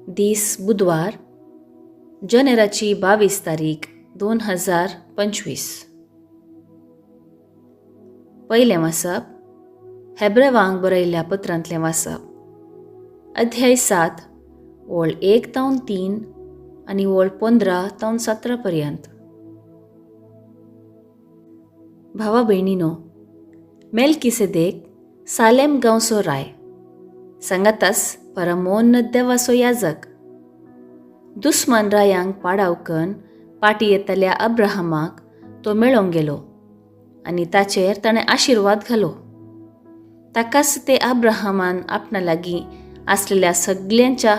दीस बुधवार, जानेराची 22 तारीख 2025. पयलें वाचप हेब्रेवांक बरयल्ल्या पत्रांतलें वाचप, अध्याय 7 ओळ 1 तावन 3 आनी ओळ 15 तावन 17 पर्यंत. भावा भयणीनो, मेलकिसेदेक सालेम गांवचो राय, सांगातास परमोन्नत देवाचो याजक, दुस्मान रायांक पाडावकन पाटी येतल्या अब्राहमाक तो मेळोंक गेलो आनी ताचेर ताणें आशिर्वाद घालो. ताकाच ते अब्राहमान आपणा लागीं आसलेल्या सगल्यांच्या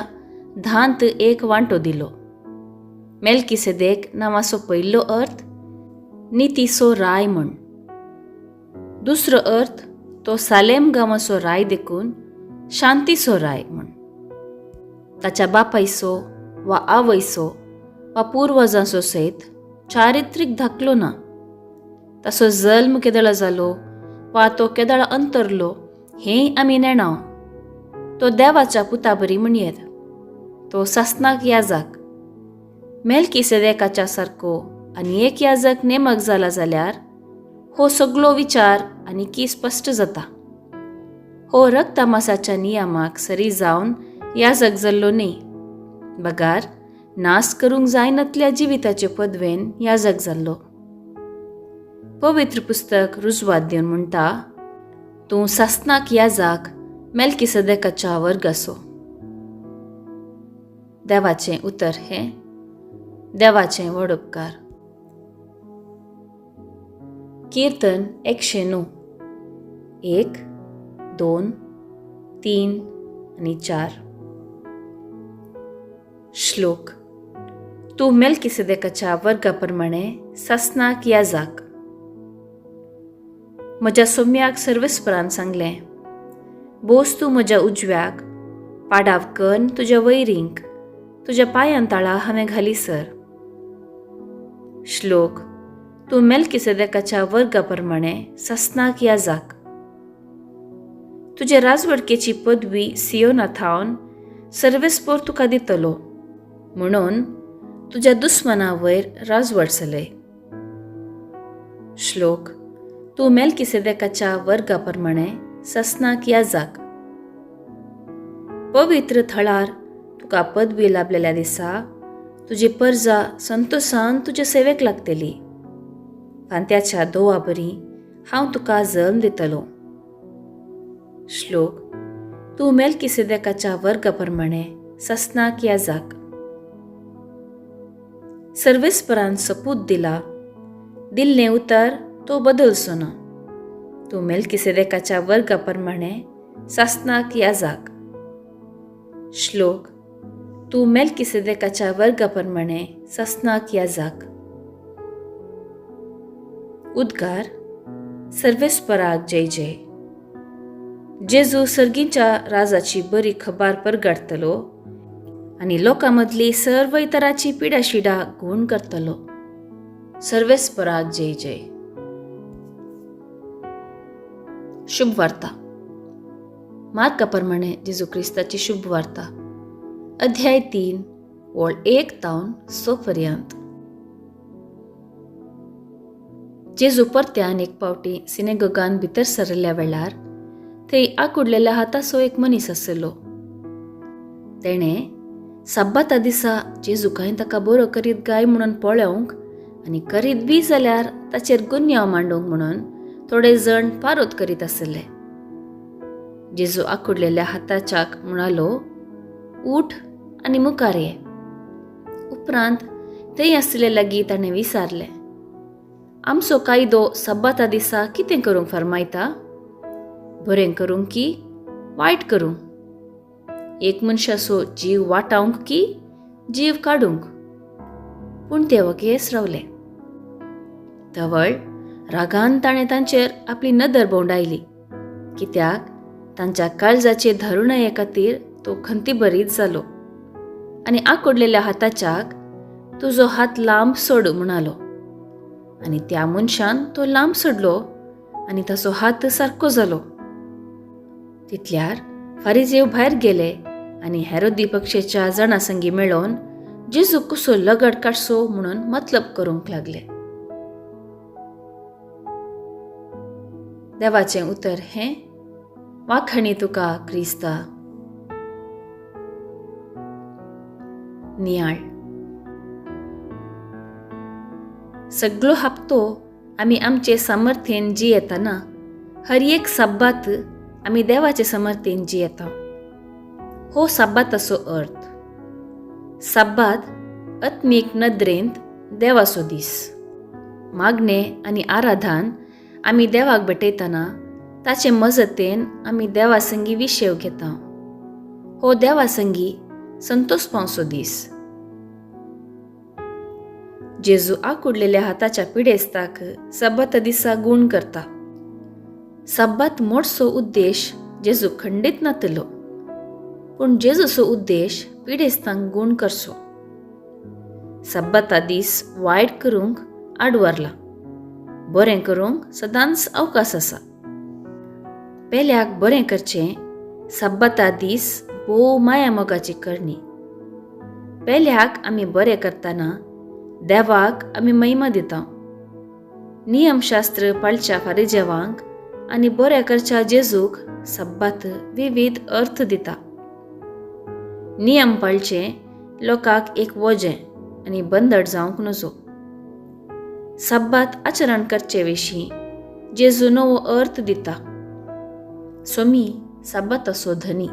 धांत एक वांटो दिलो. मेलकिसेदेक नांवाचो पयलो अर्थ नितीचो राय म्हण, दुसरो अर्थ तो सालेम गांवाचो राय देखून शांतीचो राय म्हण. ताच्या बापायचो वा आवयचो वा पुर्वजांचो सयत चारित्रीक धाकलो ना. ताचो जल्म केदळा जालो वा तो केदळा अंतरलो हेंय आमी नेणाव. तो देवाच्या पुता बरी म्हणयेत. तो सासनाक याजक. मेलकिसेदेकाच्या सारको आनी एक याजक नेमक जाला जाल्यार हो सगलो विचार आनी की स्पश्ट जाता. हो रक्तमासाच्या नियमाक सरी जावन याजक जाल्लो न्ही, बगार नाश करूंक जायनातल्या जिविताचे पदवेन याजक जाल्लो. पवित्र पुस्तक रुजवात दिवन म्हणटा, तूं सासनाक याजक मेलकिसेदेकाच्या वर्गाचो. देवाचें उतर हें देवाचें व्हड उपकार. कीर्तन 109, 1, 2, 3 आनी 4. श्लोक. तूं मेलकिसेदेकाच्या वर्गा प्रमाणे सासनाक याजक. म्हज्या सोम्याक सर्वेस्परान सांगलें, बोस तूं म्हज्या उजव्याक, पाडावकन तुज्या वैरींक तुज्या पांयां ताळा हांवें घाली सर. श्लोक. तूं मेलकिसेदेकाच्या वर्गा प्रमाणे सासनाक याजक. तुजे राजवडकेची पदवी सियोना थावन सर्वेस्पोर तुका दितलो, म्हणून तुज्या दुस्मना वयर राजवट चलय. श्लोक. तूं मेलकिसेदेकाच्या वर्गा प्रमाणे सासनाक याजक. पवित्र थळार तुका पदवी लाभलेल्या दिसा तुजी परजा संतोसान तुजे सेवेक लागतली. फांत्याच्या दोवा बरी हांव तुका जल्म दितलो. श्लोक. तूं मेलकिसेदेकाच्या वर्गा प्रमाणे सासनाक याजक. सर्वेस्परान सपूत दिला, दिल्लें उतर तो बदलचो ना. तूं मेलकिसेदेकाच्या वर्गा प्रमाणे सासनाक याजक. श्लोक. तूं मेलकिसेदेकाच्या वर्गा प्रमाणे सासनाक याजक. उद्गार. सर्वेस्पराक जय जय. जेजू सर्गींच्या राजाची बरी खबर परगाडतलो आनी लोकां मदली सर्व इतराची पिडाशिडा गूण करतलो. सर्वेस्पराक जय जय. शुभ वार्ता. मार्का प्रमाणे जेजू क्रिस्ताची शुभ वार्ता, अध्याय 3 ओळ 1 तावन 6 पर्यंत. जेजू परत्यान एक पावटी सिनेगोगान भितर सरल्या वेळार थंय आकुडलेल्या हाताचो एक मनीस आसलो. तेणें साब्बाता दिसा जेजू कांय ताका बरो करीत गाय म्हणून पळोवंक आनी करीत बी जाल्यार ताचेर गुन्यांव मांडूंक म्हणून थोडे जण पारोत करीत आसले. जेजू आकुडलेल्या हाताच्याक म्हणालो, उठ आनी मुखार ये. उपरांत थंय आसले लागीं ताणें विचारलें, आमचो कायदो साब्बाता दिसा कितें करूंक फर्मायता, बरें करूंक की वायट करूंक, एक मनशाचो जीव वाटावंक की जीव काडूंक? पूण ते वगेच रावले. तवळ रागान ताणें तांचेर आपली नदर भोंवडायली, कित्याक तांच्या काळजाचे धरुणाये खातीर तो खंतीभरीत जालो आनी आकुडलेल्या हाताच्याक तुजो हात लांब सोड म्हणालो. आनी त्या मनशान तो लांब सोडलो आनी ताचो हात सारको जालो. तितल्यार फारिजेव भायर गेले आनी हेरोदी पक्षेच्या जाणां संगी मेळोवन जेजू कसो लगड काडचो म्हणून मतलब करूंक लागले. देवाचें उतर हें वाखाणी तुका क्रिस्ता. नियाळ. सगळो हप्तो आमी आमचे सामर्थ्येन जियेतना हर एक सब्बात आमी देवाचे समर्थेन जियेता. हो सब्बाताचो अर्थ. सब्बात आत्मीक नदरेंत देवाचो दीस. मागणें आनी आराधन आमी देवाक भेटयतना ताचे मजतेन आमी देवासंगी विशेव घेता. हो देवासंगी संतोष पावचो दीस. जेजू आकुडलेल्या हाताच्या पिडेस्ताक सब्बाता दिसा गूण करता. सब्बात मोडसो उद्देश जेजू खंडीत नातलो, पूण जेजूचो उद्देश पिडेस्तांक गूण करचो. सब्बाता दीस वायट करूंक आडवारला, बरें करूंक सदांच अवकाश आसा. पेल्याक बरें करचें सब्बाता दीस भोव माया मोगाची करणी. पेल्याक आमी बरें करतना देवाक आमी महिमा दिता. नियमशास्त्र पाळच्या फारिजेवांक आनी बरें करच्या जेजूक सब्बात विविध अर्थ दिता. नियम पाळचें लोकांक एक वजें आनी बंदड जावंक नजो. सब्बात आचरण करचे विशीं जेजू नवो अर्थ दिता. सोमी सब्बाताचो धनी.